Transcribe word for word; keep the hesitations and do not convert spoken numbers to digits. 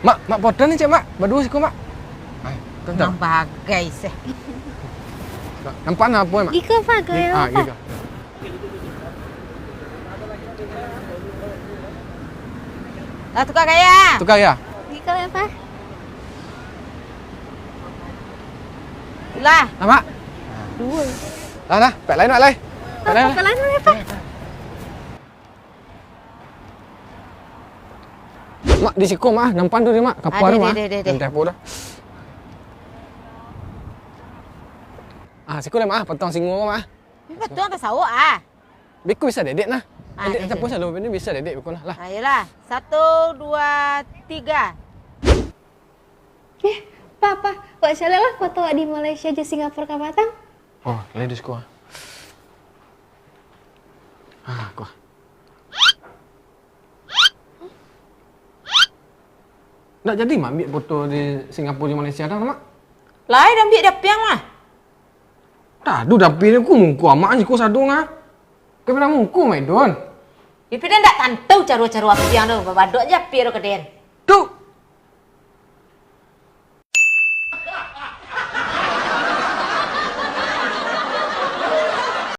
Mak, mak foto ni, cek, Mak. Baduo siko, Mak. Ai, tonton. Nan bagai seh. Nampak nah apo, Mak? Giko, Pak, gaya, ah, Pak. Giko. Lah, tukar gaya. Tukar gaya. Giko, ya, Pak. Lah. Lah, Mak. Duo. Lah, lah. Pek lain, Mak, lai. Pek lain, Mak. Pek lain, Pak. Mak, di siko, Mak, nampak tu, Mak. Kapua tu, Mak. Deh, deh, deh. Nanti apo dah. Ah, siko lah, Mak, potong singo, Mak. Ini potong ka sawok, ah. Beko bisa dedek, nah. Ah, dedek, deh, deh. Bisa lo, ini bisa dedek, beko lah. Lah. Ayolah, satu, dua, tiga. Eh, Pak, Pak, wak caliak lah foto wak di Malaysia jo Singapura ka patang. Oh, lai di siko, ah. Ah, ko. Ndak jadi, Mak, ambiak foto di Singapura jo Malaysia dah, Mak? Lai, dah ambiak di apiang, mah. Dah, aduh, tapi ni ku mungku amak siko sadong, ah. Kau pernah mungku, Mak Idun? Tapi den ndak tantau caro-caro apiang tu, babadok je apiang tu ka den. Tu,